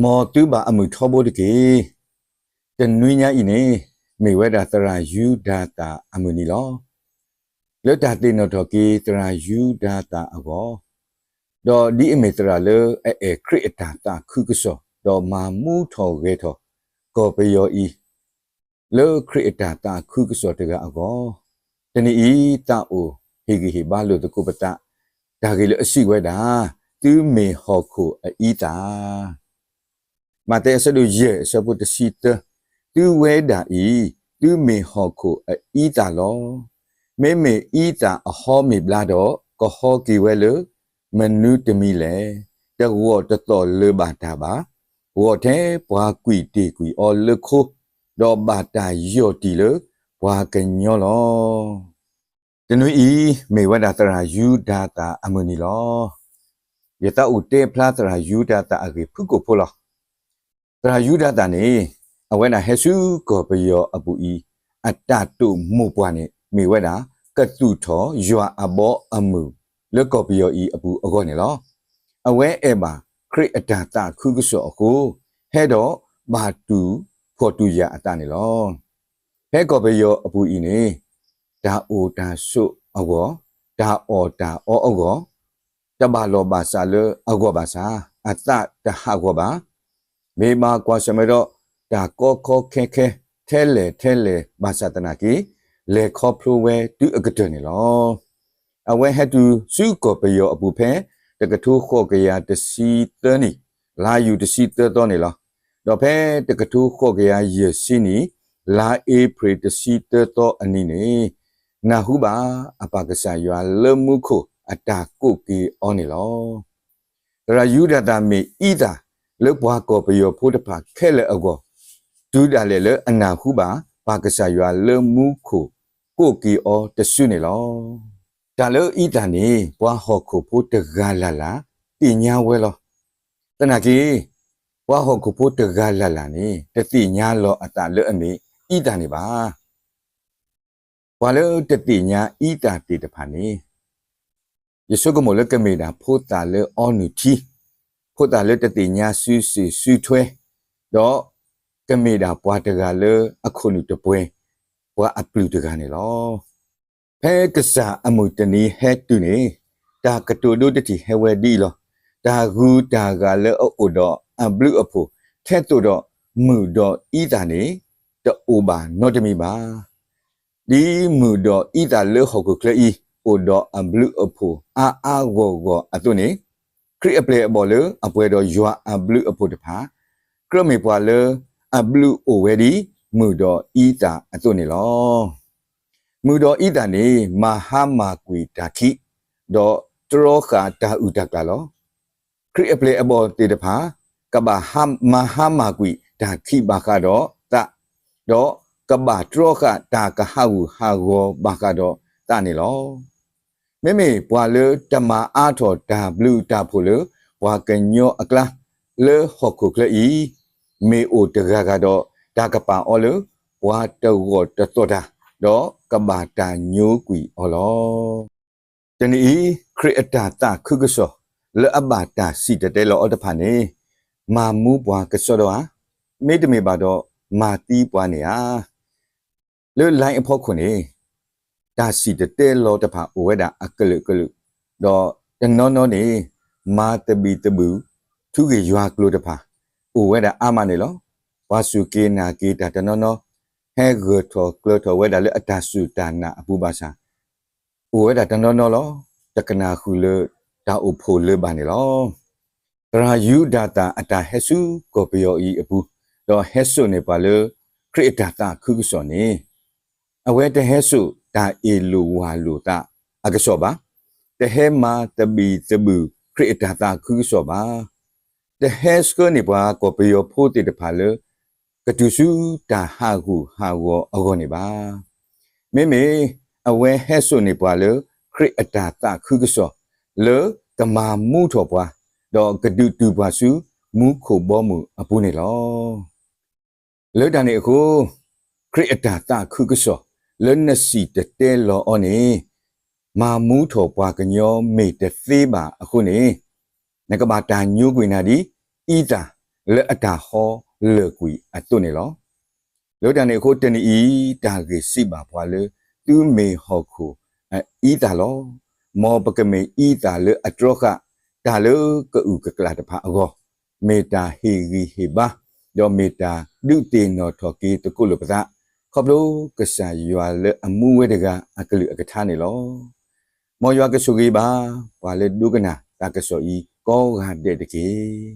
မ်သုဘၣ်အမုာ်ထီဘိတက့ၢ်. တနွံညါအံၤန့ၣ် မ့ၢ်ဝဲဒၣ်သရၣ်ယူဒၤသၣ်အမုၢ်နံၤလီၤ. လၢတၢ်သ့ၣ်နီၣ်ထီၣ်က့ၤသရၣ်ယူဒၤသၣ်အဂီၢ်, ဒီးဒ်အမ့ၢ်သရၣ်လၢအအဲၣ်ခရံာ်အတၢ်သးခုကစီၣ် ဒီးမၤမူထီၣ်ဂဲၤထီၣ်ကီၢ်ပယီၤအံၤ လၢခရံာ်အတၢ်သးခုကစီၣ်တဂၤအဂီၢ်, တနံၤအံၤ သးအိၣ်ဟ့ၣ်ဂံၢ်ဟ့ၣ်ဘါလိာ်သကိးပသး တၢ်ဂ့ၢ်လၢအစံးဝဲဒၣ်, သုမ့ၢ်ဟီၣ်ခိၣ်အအံသၣ် မးသဲအဆၢဒိၣ်ယဲၢ်အဆၢဖိတဆံသၢ, သုဝဲဒၣ်အံၤ သုမ့ၢ်ဟီၣ်ခိၣ်အအံသၣ်လီၤ. မ့မ့ၢ်အံသၣ်အဟီမ့ၢ်ဘျါဒီး ကဟီက့ၤဝဲလၢမနုၤတမံၤလဲၣ်. တဂီၢ်တသီၣ်လၢၤဘၣ်တၢ်ဘၣ်, ဂီၢ်ထဲပှၤကွံာ်တ့ၢ်ကွံာ်အီၤလၢခိ, ဒီးဘၣ်တၢ်ယီၢ်တံၢ်လၢပှၤကညီလီၤ. တနွံအံၤ မ့ၢ်ဝဲဒၣ်သရၣ်ယူဒၤသၣ်အမုၢ်နံၤလီၤ. ယသးအိၣ်တဲဖျါသရၣ်ယူဒၤသၣ်အဂ့ၢ်ဖုၣ်ကိာ်ဖိလီၤ. သရၣ်ယူဒၤသၣ်န့ၣ် အဝဲဒၣ်ဟဲဆူကီၢ်ပယီၤအပူၤအံၤ အတၢ်တိာ်မိၢ်ပှၢ်န့ၣ် မ့ၢ်ဝဲဒၣ် ကသူၣ်ထီၣ်ယွၤအဘီအမုၢ်လၢကီၢ်ပယီၤအံၤအပူၤအဂီၢ်န့ၣ်လီၤ. အဝဲအဲၣ်ဘၣ်ခရံာ်အတၢ်သးခုကစီၣ်အဃိ, ဟဲဒီးဘၣ်တူၢ်ဖှီၣ်တူၢ်ယာ်အသးန့ၣ်လီၤ. ဖဲကီၢ်ပယီၤအပူၤအံၤန့ၣ် တၢ်အိၣ်တၢ်ဆိးအဂီၢ်, တၢ်အီၣ်တၢ်အီအဂီၢ်, တဘၣ်လီၢ်ဘၣ်စးလၢအဂီၢ်ဘၣ်ဆၣ် အသးတဟးဂီၤဘၣ်. မ့ၢ်ဘၣ်ကွၢ်ဆၢၣ်မဲာ်ဒီး တၢ်ကီကီခဲခဲ ထဲလဲၣ်ထဲလဲၣ်ဘၣ်ဆၣ်သနာ်က့ လဲၤခီဖျိဝဲတုၤအကတၢၢ်န့ၣ်လီၤ. အဝဲဟဲတုၤဆူကီၢ်ပယီၤအပူၤဖဲ တကထိဃိးကယၤတဆံသၢနံၣ် လါယူၤတဆံသၢသီန့ၣ်လီၤ. ဒီးဖဲတကထိဃိးကယၤယဲၢ်ဆံနံၣ် လါအ့ဖြ့ၣ်တဆံသၢသီအနံၤန့ၣ် နၢ်ဟူဘၣ်အပၢ်ကစၢ်ယွၤလၢမူခိၣ်အတၢ်ကိးက့ၤအီၤန့ၣ်လီၤ. သရၣ်ယူဒၤသၣ်မ့ၢ်အံသၣ်လၢပှၤကီၢ်ပယီၤဖိတဖၣ်ခဲလၢာ်အဂီၢ်, တုၤဒၣ်လဲာ်လၢအနၢ်ဟူဘၣ်ပၢ်ကစၢ်ယွၤလၢမူခိၣ်ကိးက့ၤအီၤတစုန့ၣ်လီၤ. တၢ်လၢအံသၣ်န့ၣ် ပှၤဟီၣ်ခိၣ်ဖိတဂၤလၢ်လၢ်သ့ၣ်ညါဝဲလီၤ. သနာ်က့ ပှၤဟီၣ်ခိၣ်ဖိတဂၤလၢ်လၢ်န့ၣ် တသ့ၣ်ညါလီၤအသးလၢအမ့ၢ်အံသၣ်န့ၣ်ဘၣ်. ပှၤလၢတသ့ၣ်ညါအံသၣ်သ့ၣ်တဖၣ်န့ၣ် ယဆိကမိၣ်လၢကမ့ၢ်ဒၣ်ဖိသၣ်လၢအီနုၢ်ထံ, ဖိသၣ်လၢတသ့ၣ်ညါစုစ့ၣ်စုထွဲ, ဒီးကမ့ၢ်ဒၣ်ပှၤတဂၤလၢအခိၣ်နူာ်တပှဲၤ ပှၤအပျုၢ်တဂၤန့ၣ်လီၤ. ဖဲကစၢ်အမုၢ်တနံၤဟဲတုၤန့ၣ် တၢ်ကတိၤဒိတထံၣ်ဟဲဝဲဒ်အံၤလီၤ. တၢ်ဂုၤတၢ်ဂၤလၢအအိၣ်ဒီးအဘျုးအဖှိၣ် ထဲသိးဒီးမုၢ်ဒီးအံသၣ်န့ၣ် တအိၣ်ဘၣ်နီတမံၤဘၣ်. ဒ်မုၢ်ဒီးအံသၣ်လၢဟီၣ်ခိၣ်ချၢအံၤ အိၣ်ဒီးအဘျုးအဖှိၣ်အါအါဂီၢ်ဂီၢ်အသိးန့ၣ်, ခရံာ်အပျဲၢ်အဘီၣ်လၢအပှဲၤဒီးယွၤအဘျုးအဖှိၣ်တဖၣ် ကြၢးမ့ၢ်ပှၤလၢအဘျုးအိၣ်ဝဲဒ်မုၢ်ဒီးအံသၣ်အသိးန့ၣ်လီၤ. မုၢ်ဒီးအံသၣ်န့ၣ် မၤဟါမၢ်ကွံာ်တၢ်ခံး, ဒီးတြီဃာ်တၢ်အုၣ်တၢ်ကျၢ်လီၤ. ခရံာ်အပျဲၢ်အဘီၣ်သ့ၣ်တဖၣ် ကဘၣ်မၤဟါမၢ်ကွံာ်တၢ်ခံးဘၣ်ဃးဒီးသး, ဒီးကဘၣ်တြီဃာ်တၢ်ကဟးဂူာ်ဟးဂီၤဘၣ်ဃးဒီးသးန့ၣ်လီၤ. မ့မ့ၢ်ပှၤလၢတမၤအါထီၣ်တၢ်ဘျုးတၢ်ဖှိၣ်လၢပှၤကညီအကျါ လၢဟီၣ်ခိၣ်ချၢအံၤ မ့ၢ်အိၣ်တဂၤဂၤဒီး တၢ်ကပာ်အီၤလၢပှၤတဂီၢ်တသီၣ်တၢ်, ဒီးကဘၣ်တၢ်ညိကွံာ်အီၤလီၤ. တနံၤအံၤ ခရံာ်အတၢ်သးခုကစီၣ် လၢအဘၣ်တၢ်စံၣ်တဲၤတဲလီၤအီၤတဖၣ်န့ၣ် မၤမူပှၤကစီဒီဧါ, မ့တမ့ၢ်ဘၣ်ဒီး မၤသံပှၤန့ၣ်ဧါ. လၢ line အဖီခိၣ်န့ၣ် တၢ်စံၣ်တဲၤတဲလီၤတဖၣ်အိၣ်ဝဲဒၣ်အကလုာ်ကလုာ်, ဒီးတနီၤနီၤန့ၣ် မၤသဘံၣ်သဘုၣ် ထူဂ့ၢ်ယွၤကျိၤတဖၣ် အိၣ်ဝဲဒၣ်အါမးန့ၣ်လီၤ. ပှၤစူၢ်က့ၤနာ်က့ၤတၢ်တနီၤနီၤ ဟဲဂၢၢ်ထီၣ်ကျၢၤထီၣ်ဝဲဒၣ်လၢအတၢ်စူၢ်တၢ်နာ်အပူၤဘၣ်ဆၣ် အိၣ်ဝဲဒၣ်တနီၤနီၤလီၤ. တကနၣ်ဃုာ်လၢတၢ်အိၣ်ဖှိၣ်လၢၤဘၣ်န့ၣ်လီၤ. သရၣ်ယူဒၤသၣ်အတၢ်ဟဲဆူကီၢ်ပယီၤအံၤအပူၤ, ဒီးဟဲစိာ်န့ၢ်ပှၤလၢခရံာ်အတၢ်သးခုကစီၣ်န့ၣ်, အဝဲတဟဲစိာ်တၢ်အ့ၣ်လိာ်ဝၢ်လိာ်သးအကစီၣ်ဘၣ်. တဟဲမၤသဘံၣ်သဘုၣ်ခရံာ်အတၢ်သးခုကစီၣ်ဘၣ်. တဟဲဆှၢန့ၢ်ပှၤကီၢ်ပယီၤဖိသ့ၣ်တဖၣ်လၢ ကတုၤဆူတၢ်ဟးဂူာ်ဟးဂီၤအဂီၢ်န့ၣ်ဘၣ်. မ့မ့ၢ်အဝဲဟဲစိာ်န့ၢ်ပှၤလၢ ခရံာ်အတၢ်သးခုကစီၣ် လၢကမၤမူထီၣ်ပှၤ, ဒီးကဒုးတုၤပှၤဆူမူခိၣ်ဘီမုၢ်အပူၤန့ၣ်လီၤ. လၢတၢ်န့ၣ်အဃိ, ခရံာ်အတၢ်သးခုကစီၣ် လၢနစံၣ်တဲၤတဲလီၤအီၤန့ၣ် မၤမူထီၣ်ပှၤကညီမ့ၢ်တသ့ဘၣ်အဃိန့ၣ်, နကဘၣ်တၢ်ညိကွံာ်နၤဒ်အံသၣ်, လၢအတၢ်ဟီလၢာ်ကွံာ်အသိးန့ၣ်လီၤ. လၢတၢ်န့ၣ်အဃိ တနံၤအံၤ တၢ်ဂ့ၢ်စံးဘၣ်ပှၤလၢ သုမ့ၢ်ဟီၣ်ခိၣ်အအံသၣ်လီၤ. မ်ပကမ့ၢ်အံသၣ်လၢအတြီဃာ် တၢ်လၢကအုၣ်ကကျၢ်တဖၣ်အဂီၢ်, မ့ၢ်တၢ်ဟ့ၣ်ဂံၢ်ဟ့ၣ်ဘါ, ဒီးမ့ၢ်တၢ်ဒုးသ့ၣ်နီၣ်ထီၣ်က့ၤသကိးလိာ်ပသး, ခီဖျိကစၢ်ယွၤလၢအမူဝဲတဂၤအကလုၢ်အကထါန့ၣ်လီၤ. မ်ယွၤကဆိၣ်ဂ့ၤဘၣ် ပှၤလၢဒိကနၣ်တၢ်ကစီၣ်အံၤကိးဂၤဒဲးတက့ၢ်.